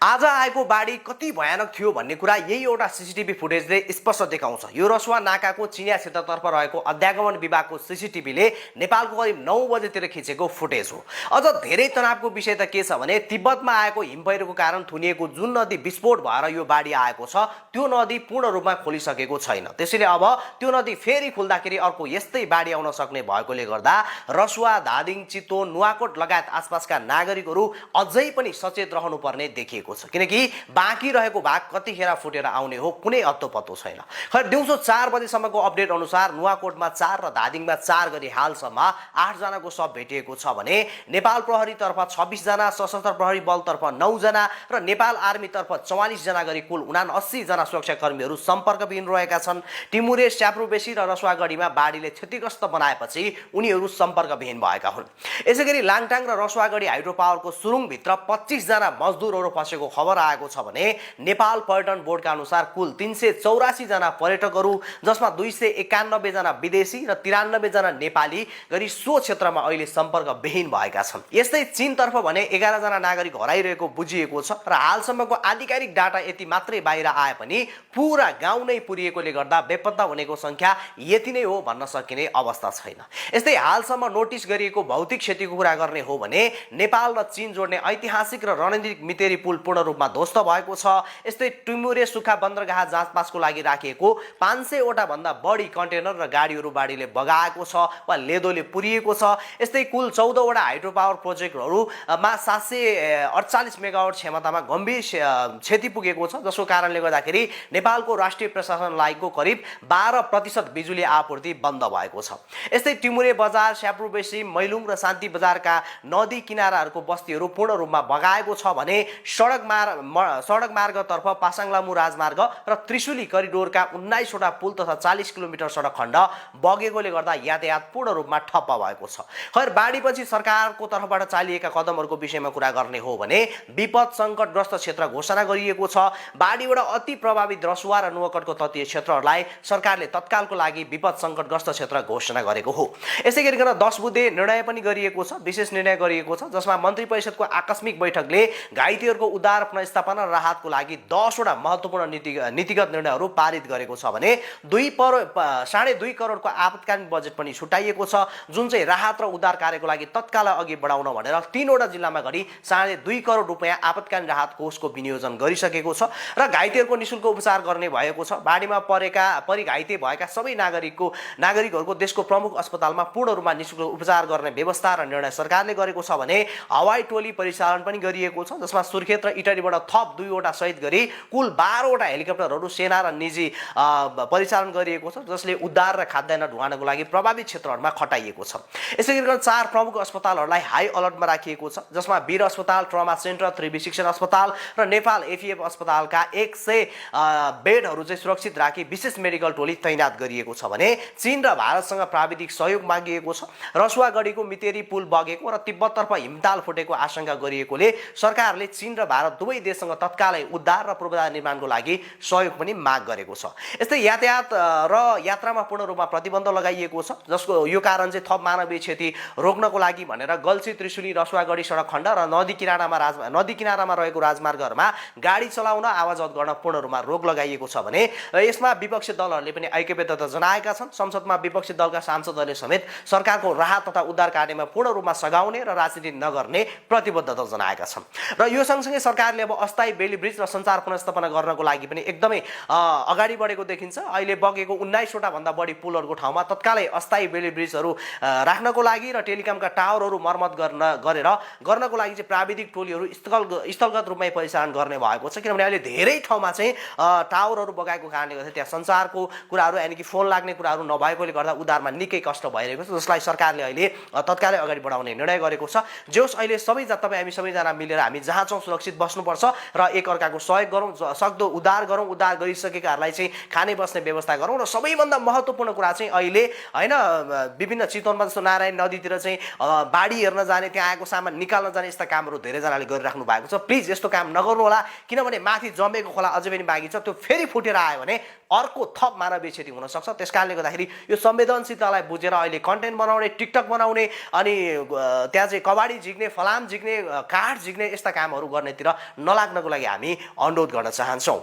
आज आएको बाढी कति भयानक थियो भन्ने कुरा यही एउटा सीसीटीभी फुटेजले स्पष्ट देखाउँछ। यो रसुवा नाकाको चिनिया क्षेत्रतर्फ रहेको अध्यागमन विभागको सीसीटीभीले नेपालको करिब 9 बजेतिर खिचेको फुटेज हो। अझ धेरै तनावको विषय त के छ भने तिब्बतमा आएको हिमपैह्रोको कारण थुनिएको जुन नदी विस्फोट भएर यो बाढी आएको छ त्यो नदी पूर्ण रूपमा खोलिसकेको छैन। त्यसैले अब त्यो नदी फेरि खुल्दाखेरि अर्को यस्तै बाढी आउन सक्ने भएकोले गर्दा रसुवा, धादिङ, चितवन, नुवाकोट लगायत आसपासका नागरिकहरू अझै पनि सचेत रहनुपर्ने देखिएको छ। किनकि बाँकी रहेको भाग कतिखेर फुटेर आउने हो कुनै अत्तो पत्तो छैन। खैर दिउँसो 4 बजेसम्मको अपडेट अनुसार नुवाकोटमा 4 र धादिङमा 4 गरी हालसम्म 8 जनाको शव भेटिएको छ भने नेपाल प्रहरीतर्फ 26 जना, सशस्त्र प्रहरी बलतर्फ 9 जना र नेपाल आर्मीतर्फ 44 जना गरी कुल 79 जना सुरक्षाकर्मीहरू सम्पर्कविहीन रहेका छन्। टिमुरे, स्याप्रोबेसी र रसुवागढीमा बाढीले क्षतिग्रस्त बनाएपछि उनीहरू सम्पर्कविहीन भएका हुन्। यसैगरी लाङटाङ र रसुवागढी हाइड्रो पावरको सुरुङभित्र 25 जना मजदुरहरू फसेको खबर आएको छ भने नेपाल पर्यटन बोर्डका अनुसार कुल 384 जना पर्यटकहरू जसमा 291 जना विदेशी र 93 जना नेपाली गरी सो क्षेत्रमा अहिले सम्पर्कविहीन भएका छन्। यस्तै चीनतर्फ भने 11 जना नागरिक हराइरहेको बुझिएको छ र हालसम्मको आधिकारिक डाटा यति मात्रै बाहिर आए पनि पुरा गाउँ नै पुरिएकोले गर्दा बेपत्ता हुनेको संख्या यति नै हो भन्न सकिने अवस्था छैन। यस्तै हालसम्म नोटिस गरिएको भौतिक क्षतिको कुरा गर्ने हो भने नेपाल र चीन जोड्ने ऐतिहासिक र रणनीतिक मितेरी पुल पूर्ण रूपमा ध्वस्त भएको छ। यस्तै टिमुरे सुखा बन्दरगाह जाँचपासको लागि राखिएको 500 वटा भन्दा बढी कन्टेनर र गाडीहरू बाढीले बगाएको छ वा लेदोले पुरिएको छ। यस्तै कुल 14 वटा हाइड्रो पावर प्रोजेक्टहरूमा 748 मेगावाट क्षमतामा गम्भीर क्षति पुगेको छ, जसको कारणले गर्दाखेरि नेपालको राष्ट्रिय प्रशासनलाईको करिब 12% बिजुली आपूर्ति बन्द भएको छ। यस्तै टिमुरे बजार, स्याप्रोबेसी, मैलुङ र शान्ति बजारका नदी किनाराहरूको बस्तीहरू पूर्ण रूपमा बगाएको छ भने सडक मार्गतर्फ पासाङलामु राजमार्ग र त्रिशुली करिडोरका 19 वटा पुल तथा 40 किलोमिटर सडक खण्ड बगेकोले गर्दा यातायात पूर्ण रूपमा ठप्प भएको छ। खैर बाढीपछि सरकारको तर्फबाट चालिएका कदमहरूको विषयमा कुरा गर्ने हो भने विपद सङ्कटग्रस्त क्षेत्र घोषणा गरिएको छ। बाढीबाट अति प्रभावित रसुवा र नुवाकोटको तटीय क्षेत्रहरूलाई सरकारले तत्कालको लागि विपद सङ्कटग्रस्त क्षेत्र घोषणा गरेको हो। यसै गरिकन 10 बुँदे निर्णय पनि गरिएको छ, विशेष निर्णय गरिएको छ, जसमा मन्त्री परिषदको आकस्मिक बैठकले घाइतेहरूको उद्धार, पुनर्स्थापना र राहतको लागि 10 वटा महत्त्वपूर्ण नीतिगत निर्णयहरू पारित गरेको छ भने 2.5 करोडको आपतकालीन बजेट पनि छुट्याइएको छ, जुन चाहिँ राहत र उद्धार कार्यको लागि तत्काल अघि बढाउन भनेर 3 वटा जिल्लामा गरी 2.5 करोड रुपैयाँ आपतकालीन राहत कोषको विनियोजन गरिसकेको छ र घाइतेहरूको निःशुल्क उपचार गर्ने भएको छ। बाढीमा परि घाइते भएका सबै नागरिकहरूको देशको प्रमुख अस्पतालमा पूर्ण रूपमा निःशुल्क उपचार गर्ने व्यवस्था र निर्णय सरकारले गरेको छ भने हवाई टोली परिचालन पनि गरिएको छ, जसमा सुर्खेत र इटलीबाट थप 2 वटा सहित गरी कुल 12 वटा हेलिकप्टरहरू सेना र निजी परिचालन गरिएको छ, जसले उद्धार र खाद्यान्न ढुवानको लागि प्रभावित क्षेत्रहरूमा खटाइएको छ। यसै गरी 4 प्रमुख अस्पतालहरूलाई हाई अलर्टमा राखिएको छ, जसमा वीर अस्पताल, ट्रमा सेन्टर, त्रिवी शिक्षण अस्पताल र नेपाल एफिएफ अस्पतालका 100 बेडहरू चाहिँ सुरक्षित राखी विशेष मेडिकल टोली तैनात गरिएको छ भने चीन र भारतसँग प्राविधिक सहयोग मागिएको छ। रसुवागढीको मितेरी पुल बगेको र तिब्बततर्फ हिमताल फुटेको आशंका गरिएकोले सरकारले चीन र भारत दुवै देशसँग तत्कालै उद्धार र पूर्वाधार निर्माणको लागि सहयोग पनि माग गरेको छ। यस्तै यातायात र यात्रामा पूर्ण रूपमा प्रतिबन्ध लगाइएको छ, जसको यो कारण चाहिँ थप मानवीय क्षति रोक्नको लागि भनेर गल्छी, त्रिशुली, रसुवागढी सडक खण्ड र नदी किनारामा रहेको राजमार्गहरूमा गाडी चलाउन, आवाजावत गर्न पूर्ण रूपमा रोक लगाइएको छ भने यसमा विपक्षी दलहरूले पनि ऐक्यबद्धता जनाएका छन्। संसदमा विपक्षी दलका सांसदहरूले समेत सरकारको राहत तथा उद्धार कार्यमा पूर्ण रूपमा सघाउने र राजनीति नगर्ने प्रतिबद्धता जनाएका छन्। र यो सँगसँगै सरकारले अब अस्थायी बेली ब्रिज र सञ्चार पुनर्स्थापना गर्नको लागि पनि एकदमै अगाडि बढेको देखिन्छ। अहिले बगेको 19 वटा भन्दा बढी पुलहरूको ठाउँमा तत्कालै अस्थायी बेली ब्रिजहरू राख्नको लागि र टेलिकमका टावरहरू मर्मत गर्नको लागि चाहिँ प्राविधिक टोलीहरू स्थलगत रूपमै परिचालन गर्ने भएको छ। किनभने अहिले धेरै ठाउँमा चाहिँ टावरहरू बगाएको कारणले गर्दा त्यहाँ सञ्चारको कुराहरू यानि कि फोन लाग्ने कुराहरू नभएकोले गर्दा उद्धारमा निकै कष्ट भइरहेको छ, जसलाई सरकारले अहिले तत्कालै अगाडि बढाउने निर्णय गरेको छ। जोस अहिले हामी सबैजना मिलेर हामी जहाँ छौँ सुरक्षित बस्नुपर्छ र एकअर्काको सहयोग गरौँ, सक्दो उद्धार गरौँ, उद्धार गरिसकेकाहरूलाई चाहिँ खाने बस्ने व्यवस्था गरौँ र सबैभन्दा महत्त्वपूर्ण कुरा चाहिँ अहिले होइन विभिन्न चितवनमा जस्तो नारायण नदीतिर चाहिँ बाढी हेर्न जाने, त्यहाँ आएको सामान निकाल्न जाने यस्ता कामहरू धेरैजनाले गरिराख्नु भएको छ। प्लिज यस्तो काम नगर्नु होला, किनभने माथि जमेको खोला अझै पनि बाँकी छ, त्यो फेरि फुटेर आयो भने अर्को थप मानवीय क्षति हुनसक्छ। त्यस कारणले गर्दाखेरि यो संवेदनशीलतालाई बुझेर अहिले कन्टेन्ट बनाउने, टिकटक बनाउने अनि त्यहाँ चाहिँ कबाडी झिक्ने, फलाम झिक्ने, काठ झिक्ने यस्ता कामहरू गर्नेतिर नलाग्नको लागि हामी अनुरोध गर्न चाहन्छौँ।